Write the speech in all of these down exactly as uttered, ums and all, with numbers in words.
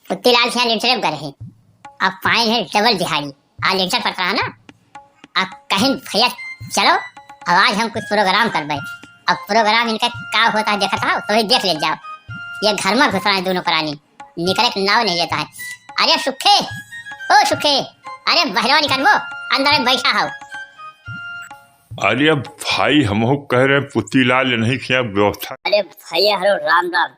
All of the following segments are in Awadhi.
पुत्तीलाल के यहाँ लेंटरे पर गए हैं, अब पाइन है डबल दिहाड़ी, आज लेंटर पड़त रहा ना, अब कहिन भैया चलो, अब आज हम कुछ प्रोग्राम करबे। अब प्रोग्राम इनका का होत है देखत रहो, तो ही देख ले जाओ। ये घर में घुस रहा है दोनों प्राणी, निकले के नाव नहीं लेता है। अरे सुखे, ओ सुखे, अरे बहरवा निकलबो, अंदर में बैठा हो। अरे भाई, हमहू कह रहे पुत्तीलाल नहीं किया व्यवस्था। अरे भैया, हेलो, राम राम।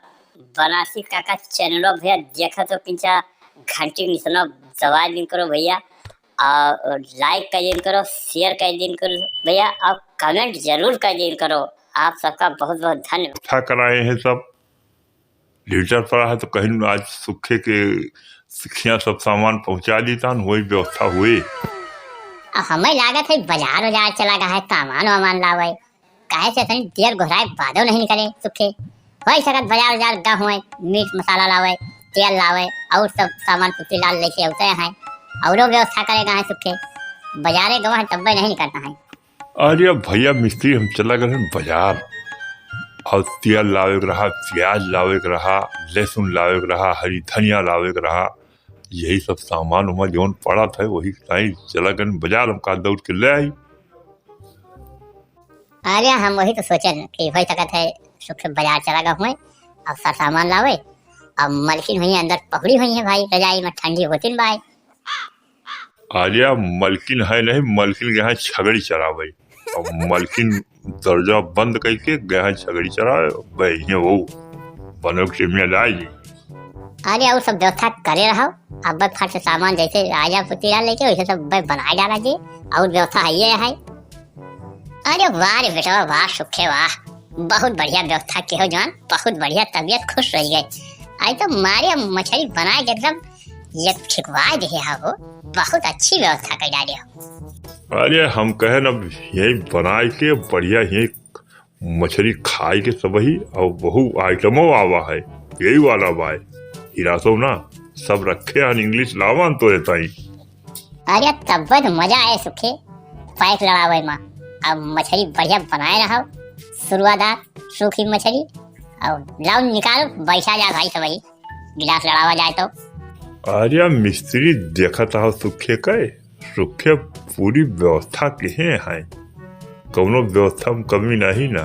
बनारसी काका चैनलो भैया देखा तो किंचा घंटी निसनो दबा दिन करो भैया, और like कर दिन करो, share कर दिन करो भैया, और comment जरूर कर दिन करो। आप सबका बहुत बहुत धन्यवाद। अच्छा कराए हैं सब। लेंटर पड़ा है तो कहिन आज सुखे के सिखिया सब सामान पहुँचा दी तान, वही व्यवस्था हुई। अब हमें लागत है बाजार उजार चला गया है, सामान वामान लावे, काहे से इतनी देर घुराए बादो नहीं निकले सुखे। होई सकत बाजार उजार गा हुए, मीट मसाला लावे, तेल लावे, और सब सामान पुत्तीलाल लेके अउते हैं, औरो व्यवस्था करे गा है सुखे। बाजारे गवा है तब्बे नहीं निकलता है। अरे भैया मिस्त्री, हम चला गए हैं बाजार, और तेल लावे के रहा, प्याज लावे के रहा, लहसुन लावे के रहा, हरी धनिया लावे के रहा, यही सब सामान उमान जौन पड़ा था वही ताई चला गए बाजार, हम का दौड़ के ले आई। अरे हम वही तो सोचन कि हो सकत है सुखे बाजार चला गए हुए, अब सर सामान लावे, अब मलकिन हुई अंदर पहुड़ी हुई है भाई, रजाई में ठंडी होती न बाई। अरे मलकिन है नहीं, मलकिन गए हैं छगड़ी चरावे। अब मलकिन दरजा बंद करके गए हैं छगड़ी चरावे, बे ये वो बनोक से मिया जाए जी। अरे और सब व्यवस्था करे रहो, अब बे फट से सामान जैसे आया पुत्तीलाल लेके वैसे सब बे बनाए डाला जी, और व्यवस्था है ये है। अरे वाह रे बेटवा, वाह सुखे वाह, बहुत बढ़िया व्यवस्था के हो जान, बहुत बढ़िया, तबीयत खुश रही गई। आई तो मारे मछली बनाए के एकदम ये ठिकवा दे हा हो, बहुत अच्छी व्यवस्था कर डाले हो। अरे हम कहे न यही बनाए के बढ़िया यही मछली खाए के सबही, और बहु आइटमो आवा है, यही वाला बाय। हिरासो ना, सब रखे हन, इंग्लिश लावन तो रहता ही। अरे तब्बे तो मजा आए सुखे, पैक लड़ावे मा। अब मछली बढ़िया बनाए रहो, सुरुआदार सूखी मछली। अब लाओ निकालो, बैठा जा भाई सबही, गिलास लड़ावा जाए तो। अरे मिस्त्री देखत हो सुखे के, सुखे पूरी व्यवस्था किहे हैं, कौनो व्यवस्था में कमी नहीं ना।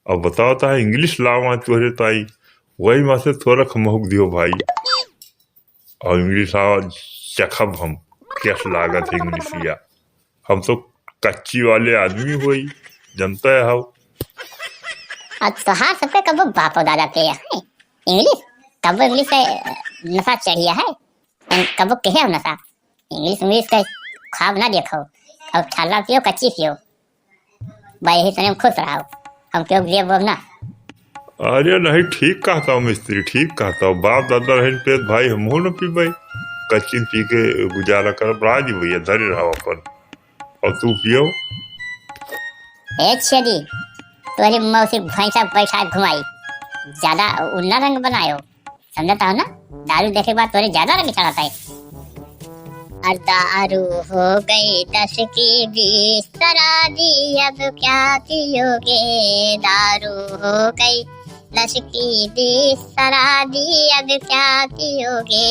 अब बताओ ता इंग्लिश लावा तोहरे ताई, वही मा से थोड़ा खमहुक दियो भाई। और इंग्लिश आवा चखब हम, कैस लागत है इंग्लिशिया। हम तो कच्ची वाले आदमी होई, जनता है हो। आज तोहार सबके कबो बापो दादा के है इंग्लिश, कबो इंग्लिश से नशा चढ़िया है, कबो कहे हो नशा। इंग्लिश इंग्लिश का ख्वाब ना देखो, अब ठल्ला पियो, कच्ची पियो, भाई यही तने खुश रहो, हम क्यों गिरे बोब ना। अरे नहीं, ठीक कहता हूँ मिस्त्री, ठीक कहता हूँ। बाप दादा रहन पेट भाई, हमहू न पीबे, कच्चिन पी के गुजारा करब। राजी भैया, धरे रहो अपन। और तू पियो। ए छेदी, तोरी मौसी भैंसा बैठा घुमाई, ज्यादा उन्ना रंग बनायो, समझता हो ना? दारू देखे के बाद तोरे ज्यादा रंग चढ़ता है। और दारू हो गई दस की बीस, शराबी अब क्या पियोगे? दारू हो गई दस की बीस, शराबी अब क्या पियोगे?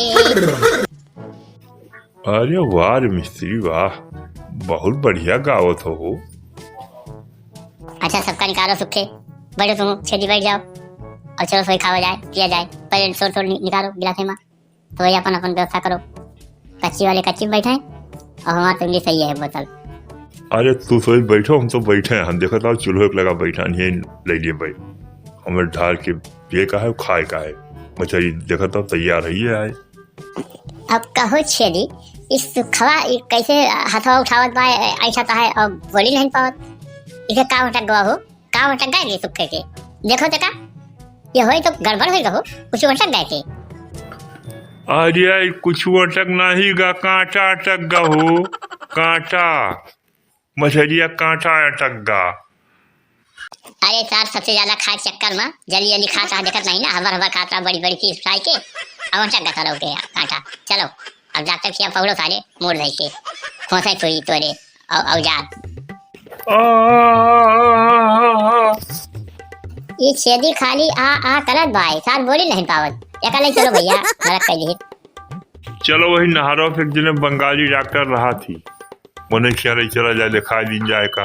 अरे वाह रे मिस्त्री वाह, बहुत बढ़िया गावत हो। अच्छा, सबका निकालो सुखे, बैठो तुम, छेदी बैठ जाओ, और चलो सोई खावा जाए, पिया जाए। पहले सोर सोर नि-, निकालो गिलास में, तो वही अपन अपन व्यवस्था करो। कच्ची वाले कच्ची में बैठे हैं, और हमारे तो सही है बोतल। अरे तू सोई बैठो, हम तो बैठे हैं, हम देखो तो चूल्हो एक लगा बैठा नहीं है, ले लिए भाई, हमें ढाल के पिए का है, खाए का है, मछली देखो तो तैयार है, ये है। अब कहो छेदी, इस सुखवा, ई कैसे हथवा उठावत बा, ऐ-, ऐसा तो है, और बोली नहीं पावत। इसे का भटक गवा हो, का भटक गए के सुखे के? देखो तो का, ये होई तो गड़बड़ होई गहो, कुछ भटक गए के। अरे, कुछ भटक नहीं गा, कांटा अटक गा हो, कांटा। मछरिया कांटा अटक गा। अरे सार, सबसे ज्यादा खाए के चक्कर में जल्दी जल्दी खात रहा, देखत नहीं ना, हबर हबर खात रहा, बड़ी बड़ी चीज फ्राई के, अब अटक गा सारा उठे कांटा। चलो, अब डॉक्टर खिया पकड़ो सारे, मोड़ धई के, खोंसे थोड़ी तोरे, औ-, औजार। आ, आ, आ, आ, आ, आ। ई छेदी खाली आ, आ करत बाय, सार बोली नहीं पावत। एका ले चलो भैया, मरत कर दी। चलो वही नहरवा पे एक जने बंगाली डॉक्टर रहा थी, मने खियाले चला जाए, दिखा दीन जाए का।